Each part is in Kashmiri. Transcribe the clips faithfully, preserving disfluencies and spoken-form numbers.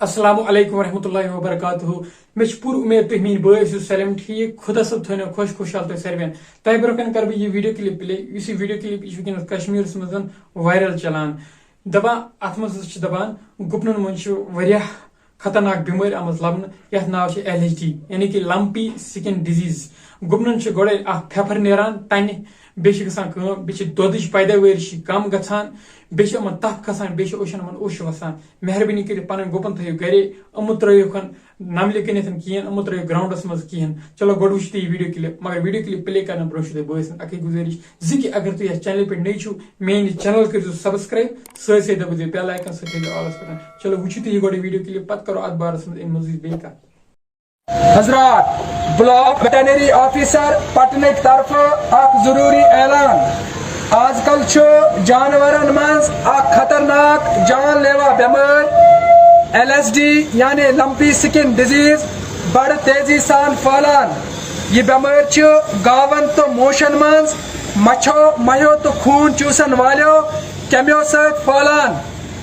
السلام علیکم ورحمۃ اللہ وبرکاتہ۔ مےٚ چھِ پوٗرٕ اُمید تُہۍ میٛٲنۍ بٲے ٲسِو سٲلِم ٹھیٖک۔ خۄدا صٲب تھٲینو خۄش خۄشحال تۄہہِ ساروِین۔ تۄہہِ برونٛہہ کَنہِ کَرٕ بہٕ یہِ video clip play، یُس یہِ video clip یہِ چھُ وٕنکیٚنَس کشمیٖرَس منٛز viral چلان۔ دَپان، اَتھ منٛز حظ چھِ دَپان، گُپنَن منٛز چھِ واریاہ خطرناک بٮ۪مٲرۍ آمٕژ لَبنہٕ، یَتھ ناو چھِ L S D، یعنی کہِ lumpy skin disease۔ گُپنَن چھِ گۄڈَے اَکھ پھٮ۪پھر نیران، تَنہِ، بیٚیہِ چھِ گژھان کٲم، بیٚیہِ چھِ دۄدٕچ پیداوٲرِش چھِ کَم گژھان، بیٚیہِ چھِ یِمَن تَپھ کھَسان، بیٚیہِ چھِ أچھَن یِمَن اوٚش وَسان۔ مہربٲنی کٔرِتھ پَنٕنۍ گُپَن تھٲیِو گَرے، یِمہٕ ترٛٲیِوکھ نَملہِ کٕنٮ۪تھ کِہیٖنۍ، یِمہٕ ترٛٲیِو ground منٛز کِہیٖنۍ۔ چلو، گۄڈٕ وٕچھِو تُہۍ یہِ video clip، مگر video clip play کَرنہٕ برونٛہہ چھُ تۄہہِ بٲے سٕنٛز اَکٕے گُزٲرِش زِ کہِ اگر تُہۍ یَتھ channel پٮ۪ٹھ نٔے چھِو، میٛٲنِس channel کٔرۍزیو subscribe، سۭتۍ سۭتۍ دَبٲیزیو bell icon، سۭتۍ تھٲیزیو آلَس پٮ۪ٹھ۔ چلو، وٕچھِو تُہۍ یہِ گۄڈٕ video clip، پَتہٕ کَرو اَتھ بارَس منٛز اَمہِ مٔزیٖد بیٚیہِ کَتھ۔ حضرات، block veterinary officer پٹنٕکۍ طرفہٕ اکھ ضروٗری اعلان۔ آز کل چھُ جانورن منٛز اکھ خطرناک جان لیوا بٮ۪مٲرۍ L S D یعنی lumpy skin disease بڑٕ تیزی سان پھٔہلان۔ یہِ بٮ۪مٲرۍ چھِ گاون تہٕ موشن منٛز مچھو، مہیو تہٕ خوٗن چوٗسن والیو کیمٮ۪و سۭتۍ پھٔہلان۔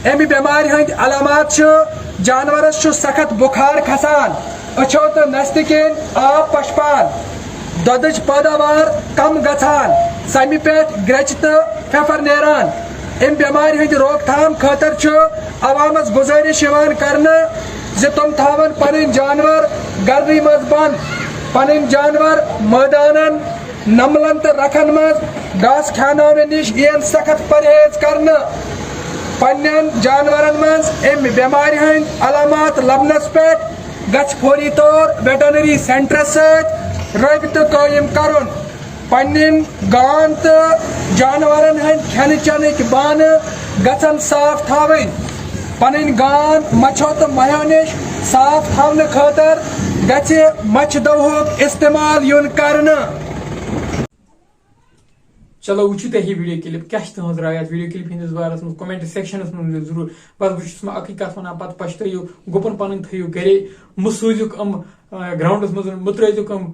اَمہِ بٮ۪مارِ ہٕنٛدۍ علامات چھِ: جانورس چھُ سخت بُخار کھسان، أچھو تہٕ نستہِ کِنۍ آب پشپان، دۄدٕچ پٲداوار کم گژھان، ژمہِ پٮ۪ٹھ گرٛچہِ تہٕ پھٮ۪پھر نیران۔ اَمہِ بٮ۪مارِ ہٕنٛدِ روک تھام خٲطرٕ چھُ عوامس گُزٲرِش یِوان کرنہٕ زِ تِم تھاوَن پنٕنۍ جانور گرنٕے منٛز بند، پنٕنۍ جانور مٲدانن، نملن تہٕ رکھن منٛز گاسہٕ کھیاناونہٕ نِش یِیَن سخت پرہیز کرنہٕ۔ پننٮ۪ن جانورن منٛز اَمہِ بٮ۪مارِ ہٕنٛدۍ علامات لبنس پٮ۪ٹھ گژھِ فوری طور ویٹرنری سینٹرس سۭتۍ رٲبطہٕ قٲیِم کرُن۔ پننٮ۪ن گان تہٕ جانورن ہٕنٛدۍ کھٮ۪نہٕ چٮ۪نٕکۍ بانہٕ گژھن صاف تھاوٕنۍ۔ پنٕنۍ گان مچھو تہٕ مہیو نِش صاف تھاونہٕ خٲطرٕ گژھِ مچھِ دوہُک استعمال یُن کرنہٕ۔ چلو، وٕچھِو تُہۍ یہِ video clip، کیٛاہ چھِ تُہٕنٛز راے اَتھ video clip ہٕنٛدِس بارَس منٛز؟ Comment section منٛز ؤنِو ضروٗر۔ بَس، بہٕ چھُس وۄنۍ اَکٕے کَتھ وَنان، پَتہٕ پَشتٲیِو، گُپَن پَنٕنۍ تھٲیِو گَرے، مہٕ سوٗزِوکھ یِم، آ، ground منٛز، مہٕ ترٛٲیزیوکھ یِم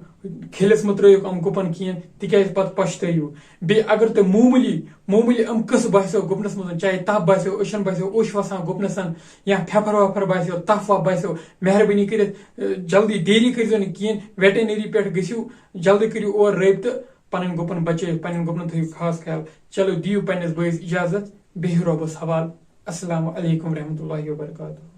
کھیلِس، مہٕ ترٛٲیِوکھ یِم گُپَن کِہیٖنۍ، تِکیٛازِ پَتہٕ پَشتٲیِو۔ بیٚیہِ اگر تۄہہِ معموٗلی، معموٗلی یِم قٕصہٕ باسیو گُپنَس منٛز، چاہے تَپھ باسیو، أچھَن باسیو، اوٚش وَسان گُپنَس، یا پھٮ۪پھر وٮ۪پھر باسیو، تَپھ وَپھ باسیو، مہربٲنی کٔرِتھ، آ، جلدی دیری کٔرۍزیو نہٕ کِہیٖنۍ، ویٹرنری پٮ۪ٹھ گٔژھِو، جلدی کٔرِو اور رٲبطہٕ، پنٕنۍ گُپن بچٲیِو، پنٕنۍ گُپنن تھٲیِو خاص خیال۔ چلو، دِیِو پننِس بٲیِس اجازت، بِہِو رۄبس حوال۔ السلام علیکم ورحمۃ اللہ وبرکاتہ۔